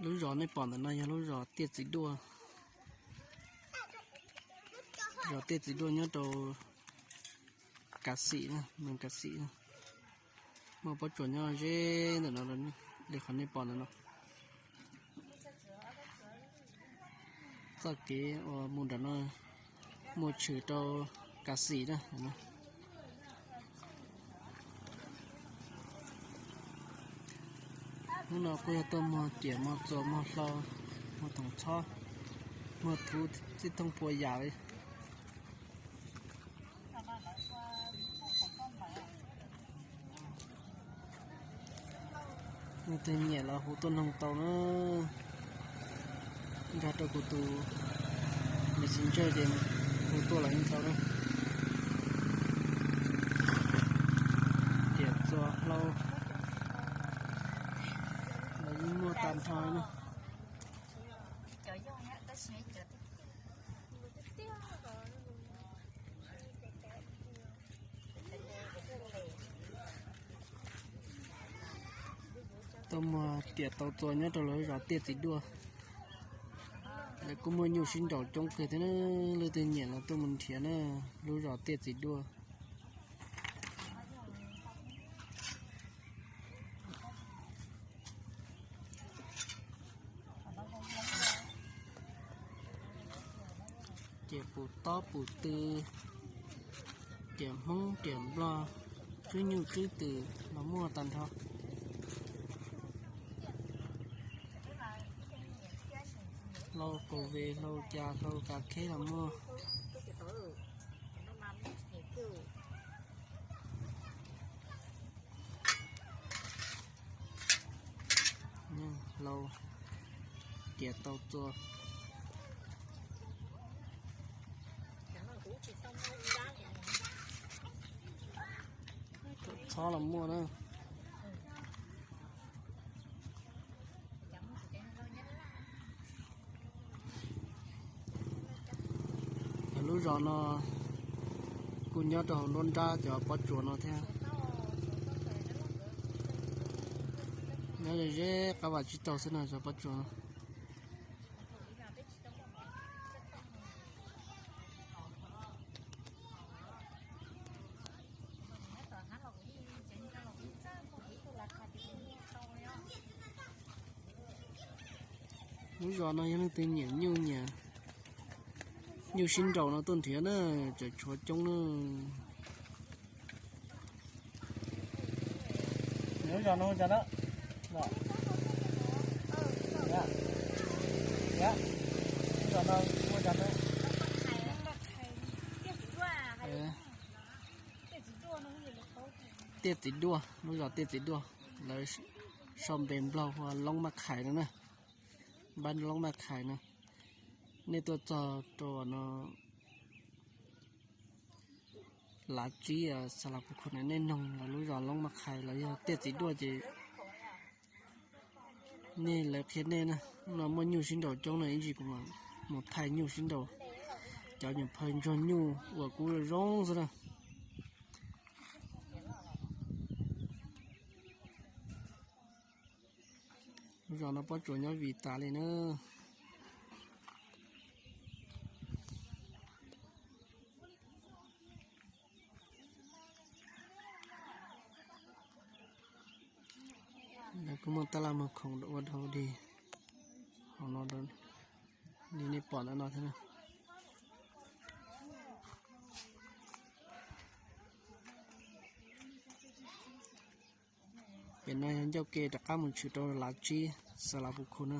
Lub zos nej pom ntawm no yog lub zos Tiaj Txiv Duaj. Zos Tiaj Txiv Duaj nyob rau Kav Xim na, moos Kav Xim na. Muaj pob tsuas nyob ze ntawm no li qhov nej pom ntawm no. Txoj kev uas mus nram no mus tshwm rau Kav Xim na. Hnub no kuj yog tuaj muag riam muag txuas muag hlau, muag toom txhob, muag thuv txij thooj pua yam li. Leej twg nyiam los hu tuaj noog tau na. Nkag rau kuv tus messenger ces hu tuaj los yeej tau na. Riam txuas hlau los yeej muaj tag nrho na. Tuaj muag riam tau txuas nyob rau lub zos Tiaj Txiv Duaj. Lawv kuj muaj nyuj sib nraus coob kawg thiab na. Leej twg nyiam los tuaj mus nrhiav na, lub zos Tiaj Txiv Duaj. Riam pum tob pum tw, riam Hmoob riam Nplog, tswb nyuj tswb twm los muaj tag nrho. Hlau kaus ve, hlau cas, hlau kav kheb los muaj. Hlau riam tau txuas. Txhob los muaj na. Lub zos no kuj nyob rau hauv nruab nrab cov pob tsuas no thiab. Nyob ze ze qab vam tsib taug xwb no cov pob tsuas no. Lub zos no yog leej twg nyiam nyuj nyiam nyuj sib nraus no tuaj nrhiav na, tseem tshuav coob na. Lub zos no hu cas na? Lub zos no hu cas na? Tiaj Txiv Duaj, lub zos Tiaj Txiv Duaj, lawv sau npe Nplog hu ua Loob Maj Khais no na, npab Loob Maj Khais no. Nej tuaj txog rau no Lav Tsib, Xas Las Pus Khus na, nej noog lawv lub zos Loob Maj Khais los yog Tiaj Txiv Duaj ces nej, lawv qhia nej na. No muaj nyuj sib nraus coob no, ib ntsis kuv mam mus thaij nyuj sib nraus. Cov nyuam phawj ntsuag nyuj uas kub zoo zoo xwb na. Lub zos no pob tsuas nyob vim tas li na. Lawv kuj muaj tab laj muag khoom ua dhau dig hauv no, li nej pom ntawm no thiab na. Pem no yog ncauj ke rov qab mus tshwm rau Lav Tsib, Xas Las Pus Khus na.